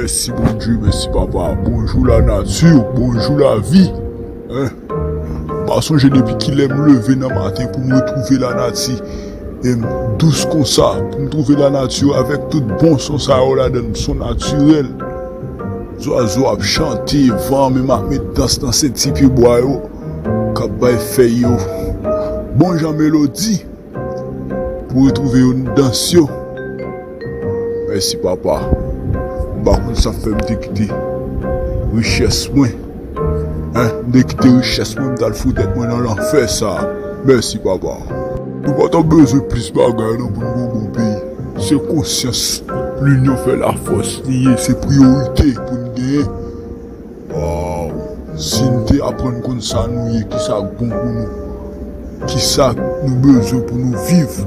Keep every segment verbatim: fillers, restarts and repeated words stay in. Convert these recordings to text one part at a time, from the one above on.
Mèsi Bondye, mèsi Papa. Bonjou lanati, bonjou lavi. Hein? M pa sonje depi kilè m leve nan maten pou m retwouve lanati. E m dous konsa, pou m twouve lanati avèk tout bon son sa yo ladan l, son natirèl. Zwazo ap chante, van menm ap met dans nan senti pyebwa yo, k ap bay fèy yo bon jan melodi. Pou retwouve yo nan dans yo. Mèsi, Papa. M pa konn sa k fè m te kite richès mwen. Hein? M te kite richès mwen, m t al fout tèt mwen nan lanfè sa. Mèsi, Papa. Nou pa t ap bezwen plis bagay non pou n gen yon bon peyi. Se konsyans, linyon fè lafòs li ye, se priyorite pou n genyen. Waw! Si n te aprann konn sa nou ye, kisa k bon pou nou, kisa nou bezwen pou nou viv,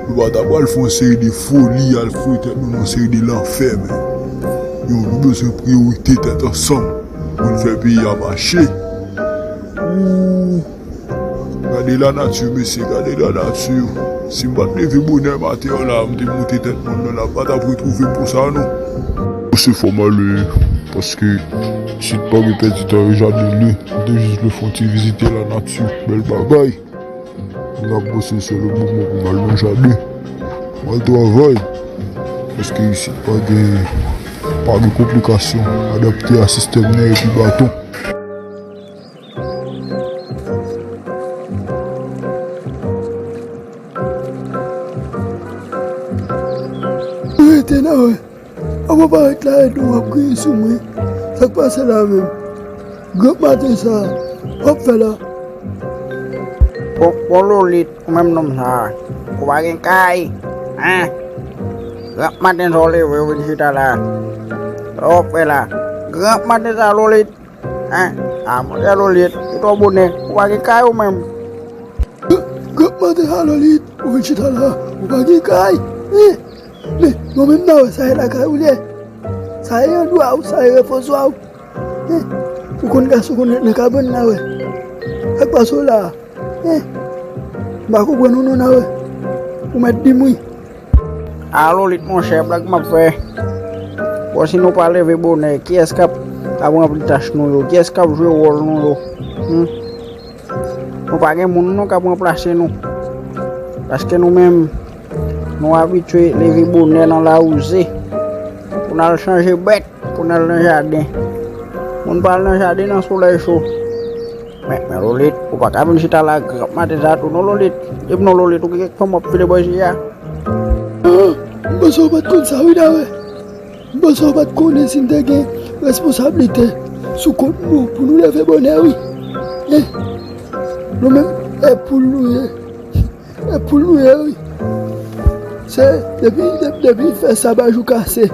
nou pa ta pral fè yon seri de foli, al foure tèt nou nan yon seri de lanfè, men. Yo, nou bezwen priyorite tèt ansanm pou n fè peyi a mache. Ooh! Gade lanati, mesye, gade lanati. Si m pa t leve bonè maten an la, m te moute tèt mòn nan la, m pa t ap retwouve m konsa, non. Se fò m ale, paske isit pa gen pèdi tan, e jaden li. M te jis vle fè yon ti vizite lanati. Bèl bagay. M ap panse se le moman pou m al nan jaden. M al travay. Paske isit pa gen, pa gen konplikasyon. Adapte a sistèm nan epi baton. Rete la, wè. Avan parèt la, e nou ap kriye sou mwen. Sa k pase la menm? Granp maten sa, w ap fè la? Bon, bon Lolit, ou menm nonm sa, ou pa gen kay, hein? Granp maten sa w leve, ou vin chita la. Sa w ap fè la? Granp maten sa, Lolit. Hein? A, monchè Lolit, ou twò bonè. Ou pa gen kay ou menm? Granp maten sa, Lolit, ou vin chita la, ou pa gen kay. Hein? Men, mwen menm nan wè, sa e lakay ou li ye. Sa e andwa ou, sa e refozwa ou. Hein? Ou konn gason konn ret nan kabann nan wè. Sa k pase w la a? Hein? M pa konprann ou non nan wè. Ou mèt di m wi. A Lolit monchè, blag m ap fè. Bon, si nou pa leve bonè, kiyès k ap, k ap ranpli tach nou yo? Kiyès k ap jwe wòl nou yo? Hmm? Nou pa gen moun non k ap ranplase nou. Paske nou menm, nou abitye leve bonè nan lawouze. Pou n al chanje bèt, pou n al nan jaden. Moun pa al nan jaden nan solèy cho. Men, men Lolit, ou pa ka vin chita la granp maten sa tou non Lolit. Epi non Lolit, ou gen kèk fanm w ap file bò je a. Ah, m panse w pa t konn sa wi dawè. M panse w pa t konnen si n te gen responsablite sou kont nou pou nou leve bonè wi. Eh, nou menm, e poul nou ye. E poul nou ye wi. Se depi, depi, depi fè saba jou kase,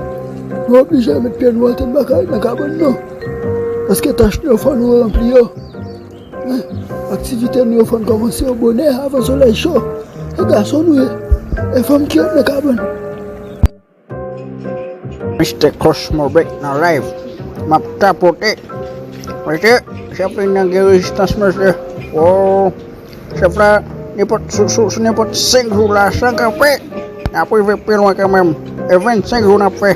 nou oblije met pye nou atè, n pa ka ret nan kabann non. Paske tach nou yo fò nou ranpli yo. Aktivite nou yo fò n kòmanse yo bonè avan solèy cho. E gason nou ye. E fanm ki ret nan kabann. Mister Cosmo Break nan live. M ap tapote. Mesye, chèf li nan gen rezistans, mesye. Oh, chèf la, nenpòt, sou, sou, sou nenpòt senk jou la, san kanpe, n ap rive pi lwen kanmenm. E vennsenk jou n ap fè.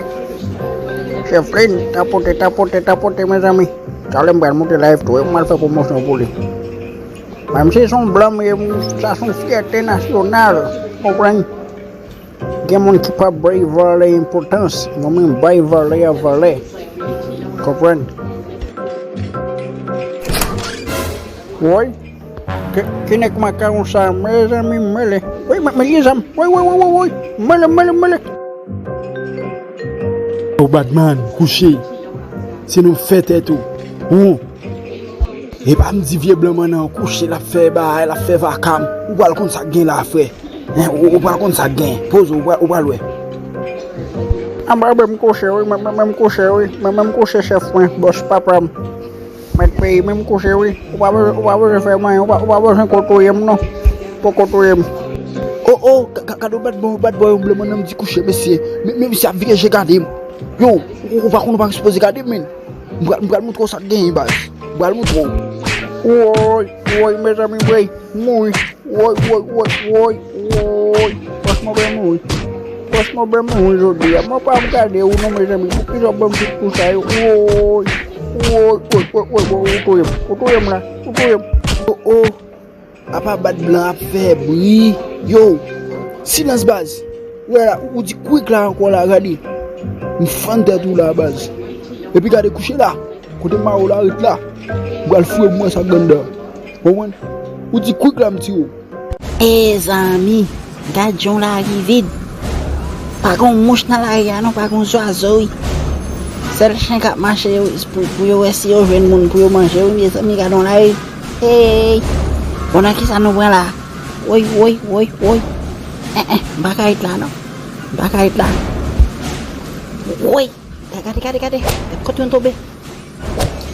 Chèf li, tapote, tapote, tapote, mezanmi. Talè m pral moute live tou, e m al fè pwomosyon pou li. Menm si se yon blan m ye, sa se yon fyète nasyonal. Konprann? Gen moun ki pa bay valè enpòtans, mwen menm bay valè a valè. Konprann? Woy, ki, ki nèg makawon sa, mezanmi, mele. Woy, men, men li zam. Woy, woy, woy, woy, woy. Mele, mele, mele. Yo, Batman, kouche. Se nou fè tèt ou. Ou. E pa m di vye blan mannan an kouche, l ap fè bagay, l ap fè vakam. Ou pral konn sa k gen la, frè. Hein, ou, ou pral konn sa k gen. Poze w, ou pral, ou pral wè. Anba bè m kouche, wi, mwen, mwen, mwen m kouche, wi. Mwen, mwen m kouche, chèf mwen, bòs papa m. Mèt peyi, mwen m kouche, wi. Ou pa bezwen, ou pa bezwen fè m anyen, ou pa, ou pa bezwen kotoye m, non. Poko touye m. Oh, oh, ka, ka, gade w bad boy, bad boy, yon blan mannan m di kouche, mesye. Men, men misye ap vire je gade m. Yo, ou, ou pa konn ou pa sipoze gade m, men. M pral, m pral montre w sa k genyen, baz. M pral montre w. Woy, woy, mezanmi, woy, mouri. Woy, woy, woy, woy, woy. Franchman, ben mouri. Franchman, ban m yon jodi a. Mwen pa ap gade ou non, mezanmi. Poukisa w ban m tout kou sa yo? Woy, woy, woy, woy, woy, woy, ou touye m. Ou touye m la. Ou touye m. Oh, oh. Apa bat blan ap fè bri. Yo, silans baz. Ou wè la, ou di kwik la ankò la, gade. M fann tèt ou la, baz. Epi gade kouche la. Kote mawo la ret la. Ou pral foure mwen sa ganda. Konprann? Ou di kwik la m tire w. Mezanmi, gad jan w lari vid. Pa gen mouch nan lari a non, pa gen zwazo wi. Sèl chen k ap mache yo pou, pou yo wè si yo jwenn moun pou yo manje wi, mezanmi, gad yon lari. Hey! Bon, nan kisa nou pran la? Woy, woy, woy, woy. Eh, eh, m pa ka ret la non. M pa ka ret la. Woy! Gade, gade, gade. Gade kote yon tonbe.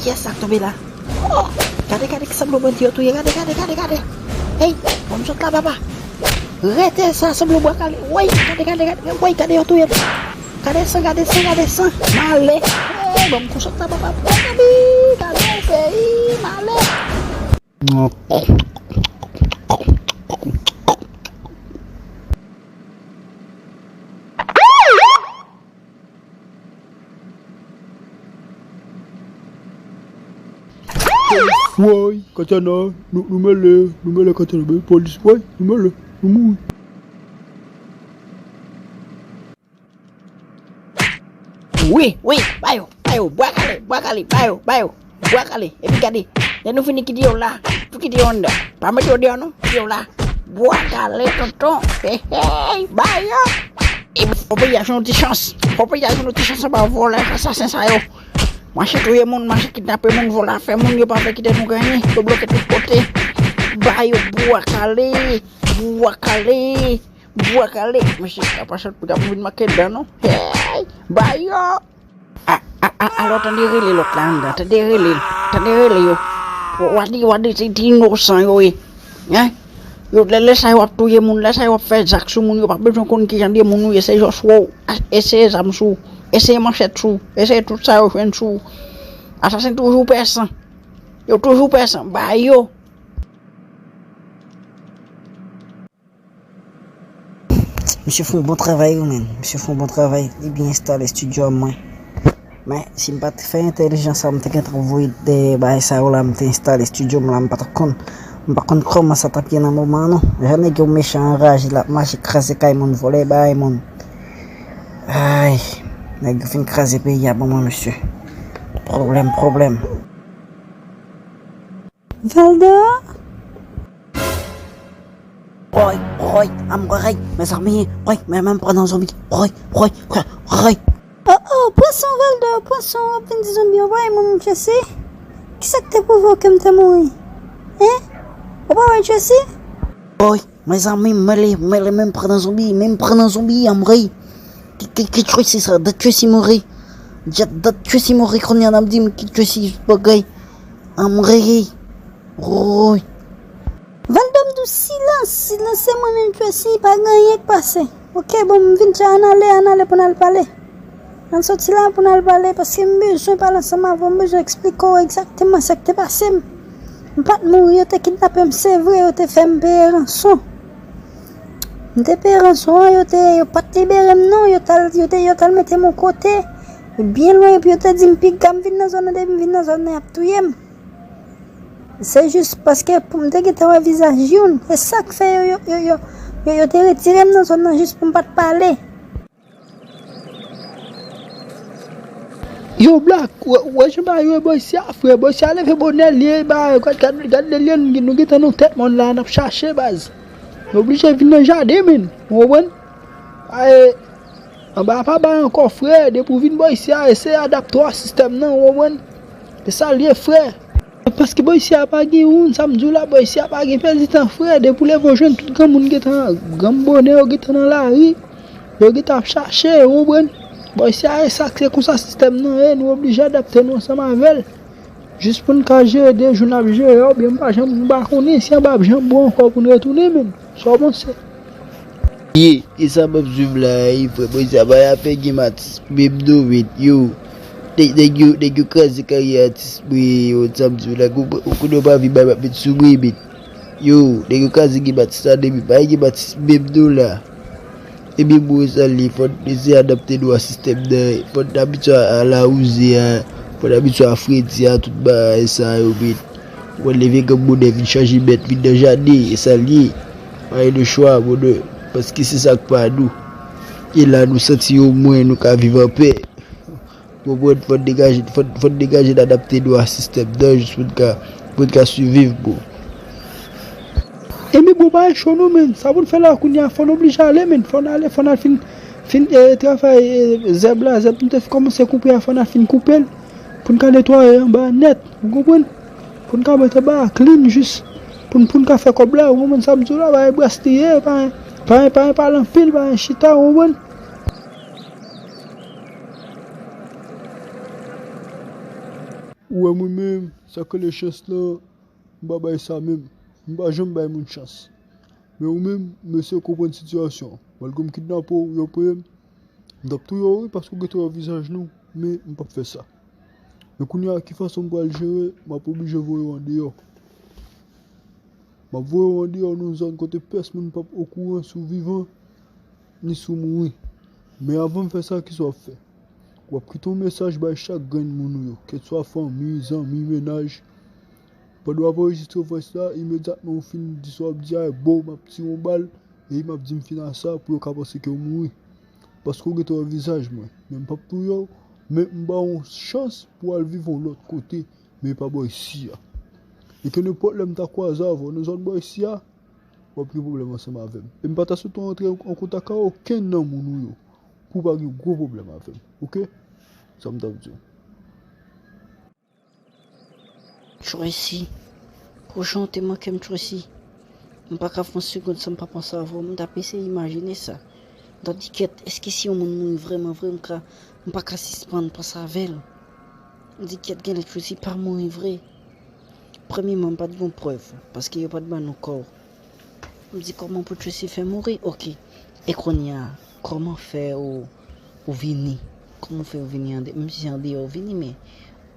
Kiyès sa k tonbe la? Oh! Gade, gade ki sanble bandi yo touye. Gade, gade, gade, gade. Hey! Bon, m sot la, papa. Rete sa, sanble bwa kale. Woy! Gade, gade, gade. Woy! Gade yo touye. Gade san, gade san, gade san. Male. Hey! Bon, m sot la, papa. Gade, gade, peyi, male. Woy, Katiana, nou, nou mele, nou mele Katiana, men polis, woy, nou mele, nou mouri. Wi, wi, ba yo, ba yo, bwa kale, bwa kale, ba yo, ba yo, bwa kale. Epi gade, lè nou fini kite yo la, tou kite yo anndan. Pa mete yo deyò non, kite yo la. Bwa kale, tonton. Hey, hey, ba yo. E fò peyi a jwenn yon ti chans. Fò peyi a jwenn yon ti chans anba vòlè, asasen sa yo. Mache touye moun, mache kidnape moun, vòlè afè moun, yo pa vle kite nou genyen. Yo bloke tout kote. Ba yo bwa kale, bwa kale. Bwa kale, mesye, sa pa sot pou ta pou vin manke dan non. Hey, ba yo. A, a, a, alò tande rele lòt la anndan, tande rele l, tande rele yo. W a di, w a di se ti inosan yo ye. Hein? Yo, lè, lè sa yo ap touye moun, lè sa yo ap fè zak sou moun, yo pa bezwen konn ki jan de moun ou ye, se jòs wè w, eseye zam sou, eseye manchèt sou, eseye tout sa yo jwenn sou. Asasen toujou pè san. Yo toujou pè san, ba yo. Misye fè yon bon travay wi, menn. Misye fè yon bon travay. Li byen enstale estidyo a mwen. Men, si m pa t fè entèlijans sa, m te gentan voye dèyè bagay sa yo la, m te enstale estidyo m la, m pa t ap konn. M pa konn kòman sa t ap ye nan moman an, non. Jan nèg yo mechan, anraje, l ap mache kraze kay moun, vòlè bagay moun. Ay, nèg yo fin kraze peyi a ban mwen, mesye. Pwoblèm, pwoblèm. Valda? Woy, woy, anmwey, mezanmi, woy, men, men m pran nan zonbi, woy, woy, woy, woy. Oh, oh, pran san, Valda, pran san, w ap vin di zonbi, w pa wè mwen, m blese? Kisa k te pwouve w ke m te mouri? Hein? Ou pa wè Tracy? Woy, mezanmi, m mele, m mele, men m pran nan zonbi, men m pran nan zonbi, anmwey. Ki, ki, ki Tracy sa? Dat Tracy mouri. Dat, dat Tracy mouri, kounye a n ap di m ki Tracy bagay. Anmwey. Woy. Valda, m di w silans, silans, se mwen menm ki si pa gen anyen k pase. Oke, bon, m vin dja, ann ale, ann ale pou n al pale. Ann soti la pou n al pale, paske m bezwen pale ansanm avè w, m bezwen eksplike w egzakteman sa k te pase m. M pa t mouri, yo te kidnape m, se vre, yo te fè m peye ranson. M te peye ranson an, yo te, yo pa t libere m non, yo t al, yo te, yo t al mete m yon kote, byen lwen, epi yo te di m piga m vin nan zòn nan, depi m vin nan zòn nan, y ap touye m. Se jis paske pou m te gentan wè vizaj youn, e sa k fè yo, yo, yo, yo, yo, yo te retire m nan zòn nan jis pou m pa t pale. Yo, Black, w, w wè jan bagay yo ye, bòy sa, frè, bòy sa leve bonè, li ye, ba, gad, gad, gad lè li ye, nou, nou gentan nan tèt mòn la, n ap chache, baz. Nou oblije vin nan jaden, menn, ou konprann? Ay, anba a pa bay ankò, frè, depi w vin bò isi a, eseye adapte w a sistèm nan, ou konprann? Se sa l ye, frè. Paske bò isi a pa gen youn, sa m di w la, bò isi a pa gen pèdi tan, frè. Depi w leve w jwenn tout granmoun gentan, granmoun bonè yo gentan nan lari, yo gentan ap chache, ou konprann? Bò isi a, e sa, se konsa sistèm nan ye, nou oblije adapte nou ansanm avè l. Jis pou n ka jere de jou n ap jere a, oubyen m pa janm, m pa konnen si anba ap janm bon ankò pou n retounen menm. Sa w panse? Ye, e sa m ap swiv la a, e frè, bò isi a pa afè gen matis, menm non, men, yo. Nèg, nèg yo, nèg yo kraze karyè atis mwen, yo, sa m di w la, ou, ou konnen yo pa vin bay m ap met sou mwen, men. Yo, nèg yo kraze gen matis la, depi pa gen matis, menm non la. Ebyen, bon, e sa l ye, fò n eseye adapte nou a sistèm nan, fò n abitye a lawouze a, fò n abitye a fredi a, tout bagay sa yo, men. Ou konn lè vye granmoun vin chanje mèt, vin nan jaden, e sa l ye. Pa gen de chwa, mon, paske se sa k pa nou. E la, nou santi omwen nou ka viv anpè. Ou konprann? Fò n degaje, fò n, fò n degaje n adapte nou a sistèm nan, jis pou n ka, pou n ka siviv, bro. Ebyen, bro, pa cho non, menn. Sa pou n fè la kounye a, fò n oblije ale, menn. Fò n ale, fò n al fin, fin, eh, travay, eh, zèb la, zèb nou te kòmanse koupe a, fò n al fin koupe l. Pou n ka netwaye anba a nèt, ou konprann? Pou n ka mete anba a clean jis. Pou n, pou n ka fè kòb la, ou konprann sa m di w la, pa gen bras li ye, pa gen, pa gen, pa gen pale anpil, pa gen chita, ou konprann? Ou wè mwen menm, sa k rele chans lan, m pa bay sa menm. M pa janm bay moun chans. Men ou menm, m eseye konprann sitiyasyon an. Malgre m kidnape w, yo peye m, m t ap touye w wi, paske w gentan wè vizaj nou, men m p ap fè sa. Men kounye a, ki fason m pral jere, m ap oblije voye w andeyò. M ap voye w andeyò nan yon zòn kote pèsonn p ap okouran si w vivan, ni si w mouri. Men avan m fè sa, kisa w ap fè? W ap kite yon mesaj bay chak grenn moun ou yo, kèlkeswa fanmi, zanmi, mennaj. Pandan w ap anrejistre voice la, imedyatman w fin di sa w ap di a, bow, m ap tire yon bal, e m ap di m fin a sa pou yo ka panse ke w mouri. Paske w gentan wè vizaj mwen. Men m p ap touye w, men m ba w yon chans pou w al viv yon lòt kote, men pa bò isi a. E ke nenpòt lè m ta kwaze avè w nan zòn bò isi a, w ap gen pwoblèm ansanm avè m. E m pa ta swete w antre an kontak ak okenn nan moun ou yo, pou w pa gen gwo pwoblèm avè m. Oke? Sa m t ap di w. Tracy. Pou jan w te manke m, Tracy. M pa ka fè yon segonn san m pa panse avè w. M t ap eseye imajine sa. M t ap di, kèt, èske si yon moun mouri vrèman vre, m ka, m pa ka sispann panse avè l. M di, kèt, genlè Tracy pa mouri vre. Premyèman, m pa t gen prèv, paske yo pa t ban nou kò. M di, kòman pou Tracy fè mouri? Oke. E kounye a, kòman fè ou, ou vini? Kòman fè ou vini ande-, menm si se andeyò ou vini, men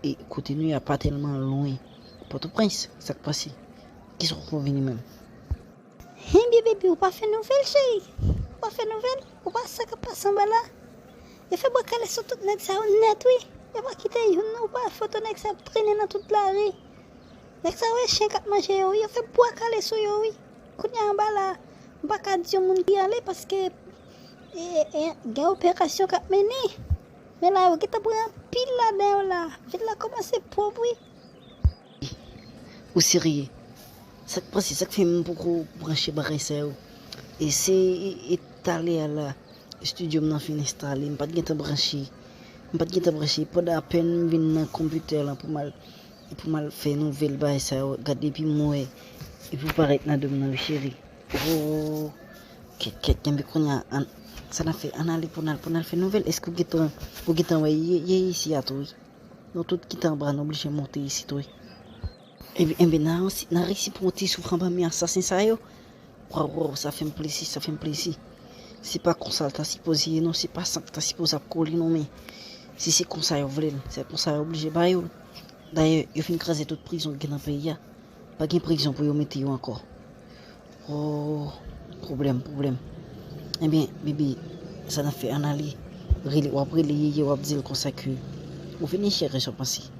e kote nou ye a pa tèlman lwen. Pòtoprens, sa k pase? Kisa w fè w vini menm? Hen, bebe, ou pa fè nouvèl, cheri? Ou pa fè nouvèl? Ou pa sa k ap pase anba la? Yo fè bwa kale sou tout nèg sa yo nèt, wi. Yo pa kite youn, non, ou pa foto nèg sa ap trennen nan tout lari. Nèg sa yo e chen k ap manje yo, wi. Yo fè bwa kale sou yo, wi. Kounye a anba la, m pa ka di yon moun ki ale paske, e, e, gen operasyon k ap mennen. Men la, yo gentan pran anpil ladan yo la. Vil la kòmanse pwòp, wi. Ou serye? Sa k pase? Sa k fè m poko branche bagay sa yo? E se, e, e talè a la, estidyo m nan fin enstale, m pa t gentan branche. M pa t gentan branche. Pandan apèn m vin nan konpitè lan pou m al, pou m al fè nouvèl bagay sa yo, gade epi m wè, epi w parèt nan do m nan, wi, cheri. Oh, kèt, kèt, kenbe kounye a, ann, sa n ap fè, ann ale pou n al, pou n al fè nouvèl. Èske w gentan, ou gentan wè ye, ye isi a tou, wi? Nou tout ki t anba, nou oblije monte isit, wi. Ebyen, ebyen, n a, n a resi pran yon ti souf anba men asasen sa yo. Waw, waw, sa fè m plezi, sa fè m plezi. Se pa konsa l ta sipoze ye, non, se pa sa k ta sipoze ap kole, non, men si se konsa yo vle l, se konsa yo oblije ba yo l. Dayè, yo fin kraze tout prizon ki gen nan peyi a. Pa gen prizon pou yo mete yo ankò. Oh, pwoblèm, pwoblèm. Ebyen, bebe, sa n ap fè, ann ale. Rele, w ap rele Yeye, w ap di l konsa ke ou vini, cheri, sa w panse.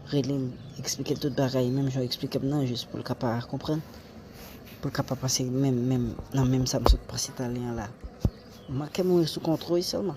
Rele l, eksplike l tout bagay, menm jan w eksplike m nan, jis pou l ka pa konprann. Pou l ka pa pase menm, menm, nan menm sa m sot pase talè an la. Manke m sou kontwòl sèlman.